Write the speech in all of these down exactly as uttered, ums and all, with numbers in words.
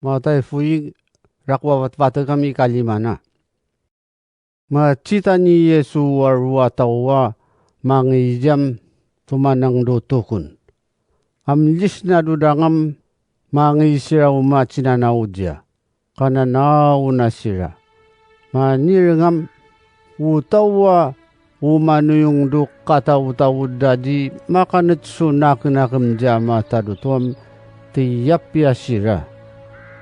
Matayo Foing, rakowa fatfaten kami kalimana. Matsita ni Yesu a roa tawa mangidiam tomanang do tokon. Am lisna do dangam mangisira o matinanaw dia. Kananaw na sira. Manirengam o tawa o manoyong do katawtaw dadi makanat so nakenakem dia matado toam tiyapia sira.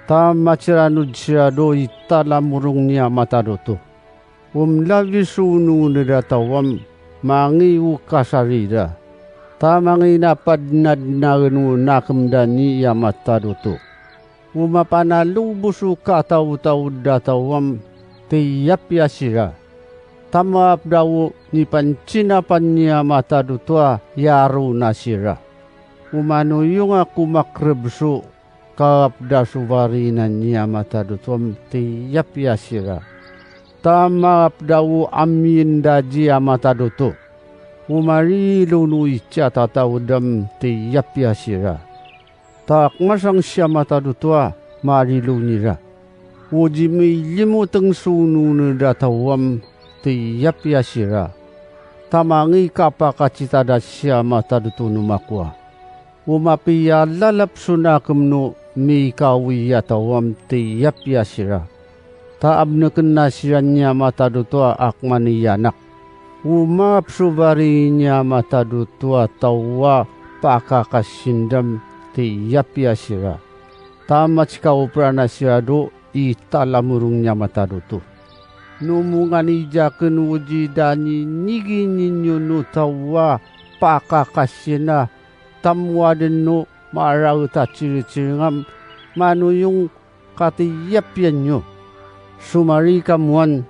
Ta matiranod sira do i talamorong nia matado to. Om labi so onongoned a tawam mangi o kasari da. Ta mangi na padnadnaen o nakem da ni ya matado to. O mapanalobo so katawtaw da tawam tiyapia sira. Ta maap da o ni pantinapa nia matado to a yaro na sira. O manoyong a ko makreb so kaap da so barinan nia matado toam tiyapia sira. Ta maap da o amin da dia matado to. O marilo no i tiatatawdam tiyapia sira. Ta kmasang sia matado to a marilo nira. O di milimoteng so onongoned a tawam tiyapia sira. Ta mangi kapakacitada sia matado to no makowa. O mapiyalalap so nakem no mikawi a tawam tiyapia sira. Ta abneken na sira nia matado to a kmaniyanak. O maap so bari nia matado to a tawa pakakasin dam tiyapia sira. Ta matikaopra na sira do i talamorong nia matado to. Nomo nganidiaken o di da ni nigi ninyo no tawa pakakasin a tamowaden no maraet a ciringciring am manoyong ka tiyapia nyo. Somari kamowan,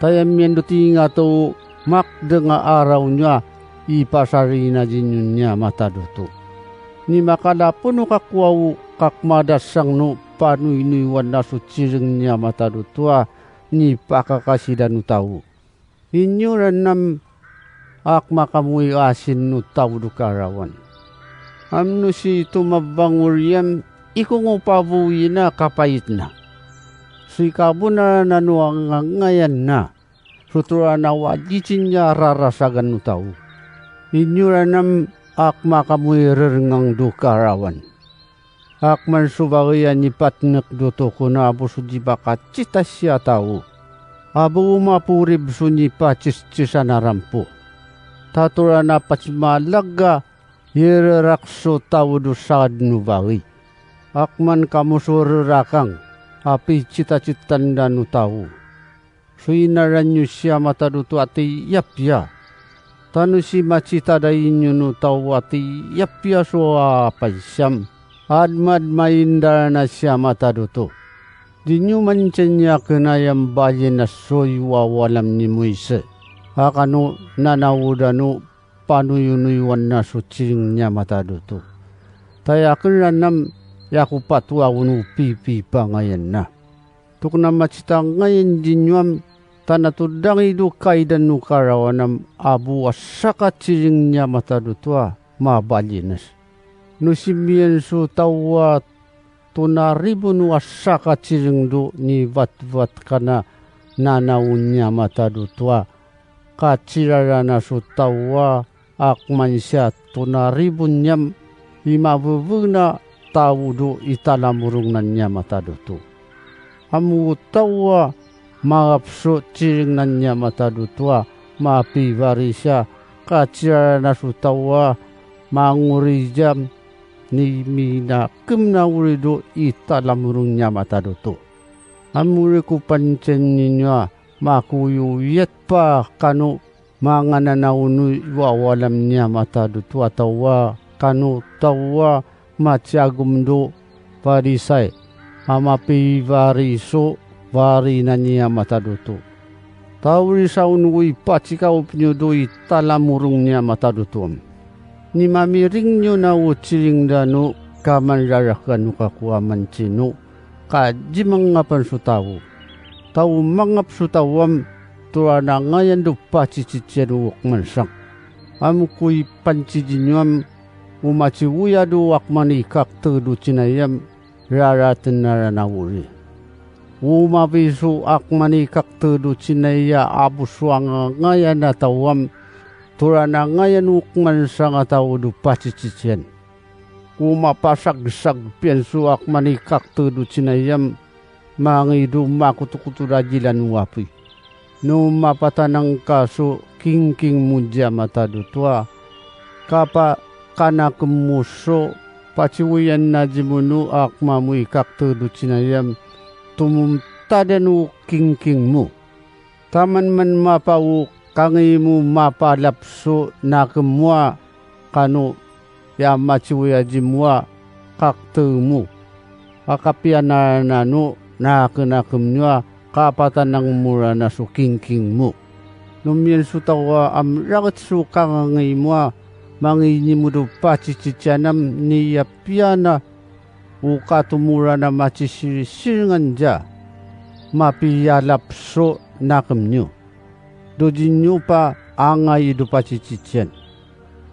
ta ya miyandoting a to o makdeng a araw nyo a i pasari na dinyo nia matado to. Ni makalapo no kakowa o kakmadasang no panoynoyowan na so ciring nia matado to a ni pakakasida no tawo. Inyo ranam a kmakamowi asin no tawo do karawan. Am no si tomabangoryam ikongo pabowi na kapayit na. Si kabona rana no angangayan na. So torana wa jijin ya rarasagan no tawo. Inyo ranam a kmakamowi rerengang do karawan. A kman so bagay a nipatnek do tokon a bo so di bakacita sia tawo. A bo o maporib so nipaciscisan a rampo. Ta torana pacimalag a yererak so tawo do saad no bagay. A kman kamoso rerakang a picitacitan da no tawo. So inaran nyo sia matado to a tiyapia. Ta no si macitada inyo no tawo a tiyapia so apansam. Admadmain da rana sia matado to. Dinyo mancen ya kenayam bali na so i wawalam ni Moise. A kano nanawo da no panoyonoyowan na so ciring nia matado to. Ta ya ken ranam ya ko patoawo no pipipangayan na. Tokon a macitangayan dinyo am ta na todangi do kaidan no karawan am a bo a saka ciring nia matado to a mabali nas. No si miyan so tawa tonaribon o a saka ciring do ni vatvat kana nanawo nia matado to a kacirara na so tawa a kman sia tonaribon niam i mabebe na tawo do i talamorong na nia matado to. Am o tawa maap so ciring na nia matado to a mapibari sia kacirara na so tawa mangori jam ni minakem na ori do i talamorong nia matado to. Am ori ko pancen ninyo a makoyoyet pa kano mangananaw no i wawalam nia matado to a tawa kano tawa matiagom do Parisai a mapibari so bari na nia matado to. Ta ori sawo no i pacikaop nyo do i talamorong nia matado to am. Ni mamiring nyo na o ciring da no kaman rarak a no kakowa manceno ka di mangapan so tawo. Ta o mangap so tawo am torana ngayan do pacicician o kmansang. Am ko i pancidi nyo am o maciwoya do a kman i kakte do cinayam raraten aran a wiri. O mabi so akmani kaktodu cinaya a bo so angangayan a tawam, torana ngayan o kman sangataw do pacici ciyan. O mapasagsag piyan so akmani kaktodu cinayam, mangido makotokoto rajilan o api. No mapatanangka so kingking mo dia matad oto a, kapakanakem mo so paciwiyan na jimon o akmamoi kaktodu cinayam, tomo matadan o kingking mo. Taman man mapa o kangii mo mapalap so nakem mo a, kano iya maciwi a jimo a kakto mo. A kapiyanarana no nakenakem nyo a kapatanang mo rana so kingking mo. Nom iyan so taw a am ragat so kangangii mo a, manginimo do pacici ciyan am ni iya piyan a o katomo rana macisirisiringan dia, mapiyalap so nakem nyo. Do jinyo pa angai do pacici ciyan.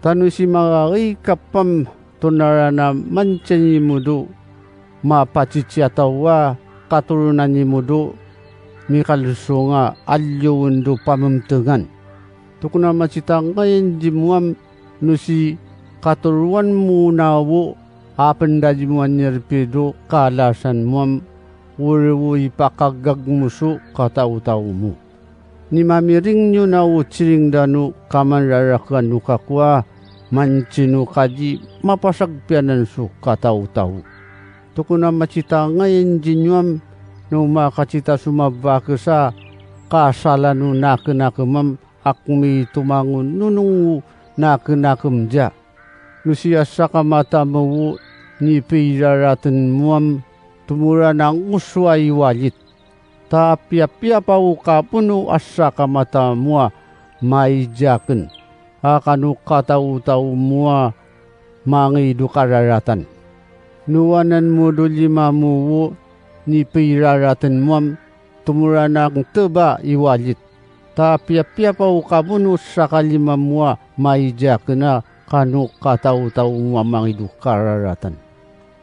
Tano si magagii kapam tonarana manciyanimo do mapacici a taw a katoronanimo do mikalsong a alyowen do pamemtengan. Tokona macita ngayan jimo am no si katoroan mo nawo a penda jimo a nirpi do kalasan mo am, wiri wo ipakagag mo so kataw-taw mo. Ni mamiring nyo na o ciring dano kaman rarakan o kako a, mancino kaji mapasagpiyanan so kataw-taw. Tokona macita ngayan jinyo am no makacita so mabakes a kasala no nakenakem am, akmi tomangon nonong o nakenakem dia. No si asaka mata mo wo ni piiraraten mo am, tomo rana ngoso a iwalit. Ta piyapiya pa o kabono asaka mata mo a maidiaken, a kano kataw-taw mo a mangi do kararatan. No anan mo do lima mo wo ni piiraraten mo am, tomo rana ngteb a iwalit. Ta piyapiya pa o kabono saka lima mo a maidiaken, a kano kataw-taw mo a mangi do kararatan.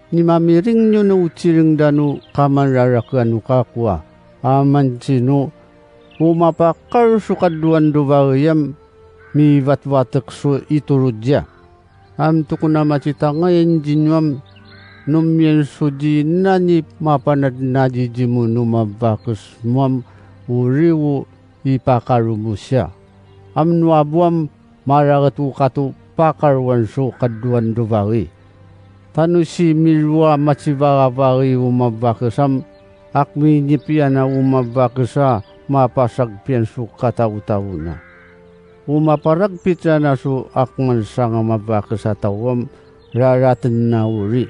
Ni mamiring nyo na o ciring dano kaman rarakan o kako a, a mancino, o mapakar so kadoan do bagay am, mibatbatek so itorod dia. Am tokona macita ngayan jinyo am, nom iyan so dii nani mapanadnadi jimo no mabakes mo am, wiri wo ipakaro mo siya. Am no abo am maragat o kato pakaroan so kadoan do bagay. Tano si miroa macibagabagay o mabakes am, akmi nipiyan a o mabakes a mapasagpiyan so kataw-taw na. O maparagpit rana so akman sanga mabakes a taw am raraten na wiri.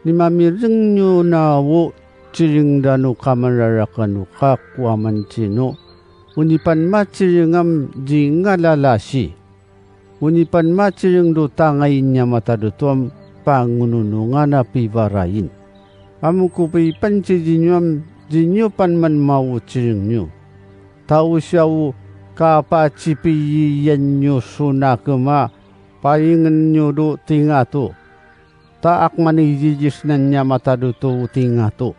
Ni mamiring nyo na o ciring dano kaman rarakan o kako a mancino, onipan maciring am di ngalalasi. Onipan maciring do tangayin a matad oto am pangononongan a pibarayin. Am kopiipan si dinyo am, dinyo pan man ma o ciring nyo. Taw siya o kapacipiyiyan nyo so nakem a paingen nyo do tingato. Ta akmani yiyisnan a matad oto o tingato.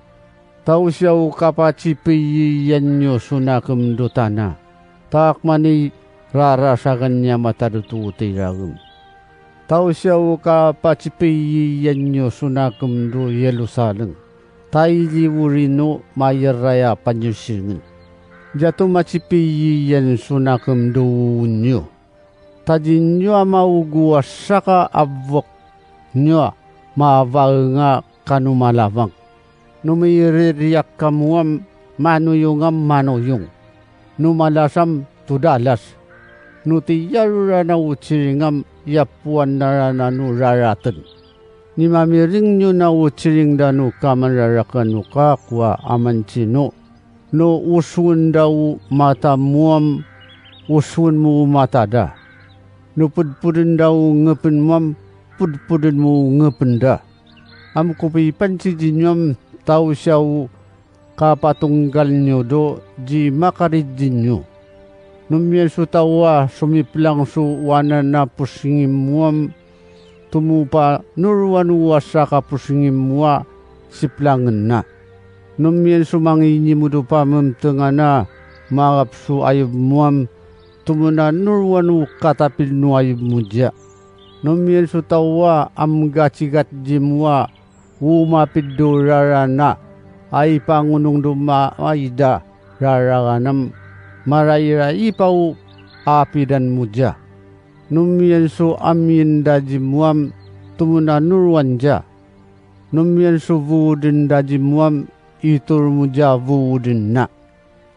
Taw siya o kapacipiyiyan nyo so nakem do tana. Ta akmani rarasagan a matad oto o tiragem. Taw siya o kapacipiyiyan nyo so nakem do Yerusalem. Ta ili wiri no mayeray a panyirsirengen. Giyato macipiyiyan so nakem do wowen nyo. Ta dinyo a maogo a saka a bok nyo a mabaeng a kano malabang. No miririyaka mo am manoyong am manoyong. No malas am todalas. No tiyaro rana o ciring am iyapoan rana no raraten. Ni mamiring nyo na o ciring dano kaman rarakan o kako a mancino. No osoen da o mata mo am, osoen mo o mata da. No podpoden da o ngepen mo am, podpoden mo o ngepen da. Am kopiipan si dinyo am, taw siya o kapatonggal nyo do di makaridin nyo. Nom iyan so taw a somiplang so wanan a posngim mo am, tomo panoroan o asaka posngim mo a siplangen na. Nomen so manginyimod o pamemtengan a maarap so ayebmoam, tomona noruan o katapil no ayebmo dia. Nomen so taw a amgatigat jimoa o mapid o raraan a, ai pangonong do maid a raraanam, maraira i pa o apidanmo dia. Nomen so amienda jimoam, tomona noruan dia. Nomen so voodenda jimoam, itormo dia voodenda.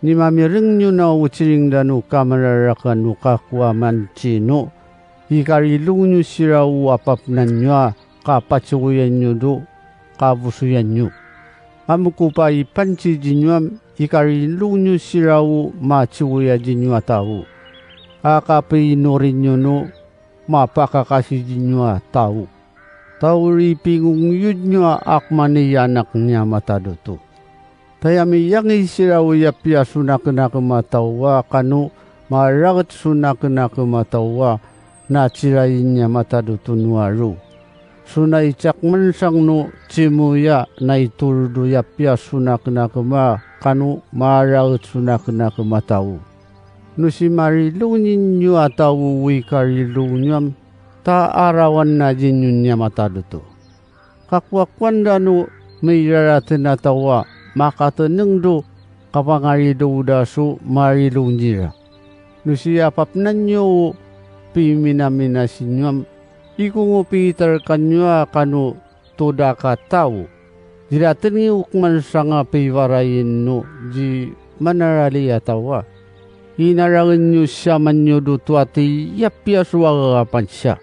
Ni mamiring nyo na o tiringdan o kamararakan o kakowa mantino, i karilong nyo sira o apapnan nyo a kapatiwoyan nyo do kabosoyan nyo. Amoko pa i panti ji nyoam, i karilong nyo sira o matiwoya ji nyo a taw. A kapeinori nyo no mapakakasi ji nyo a taw. Taw ri pingongyod nyo a akmanei anak ni amatadoto. Taya miyangi sira o yapiya so nakenakem a taw a kano maraget so nakenakem a taw a na tirayi ni amatadoto no aro. So na itiakmansang no timoya na itorodo yapiya so nakenakem a kano maraget so nakenakem a taw. No si marilong ni nyo a taw wi karilong nyoam, ta arawan na ji nyo ni amatadoto. Kakowakowan da no miraraten a taw a makateneng do kapangaridoda so marilong ni ra. No si apapnan nyo o piminaminasi nyoam, ikongo pitarkan nyo a kano todak a taw. Di raten i okman sanga piwarayen no di manarali a taw a. Inaragen nyo siyaman nyo do toati yapiya so agagapan siya.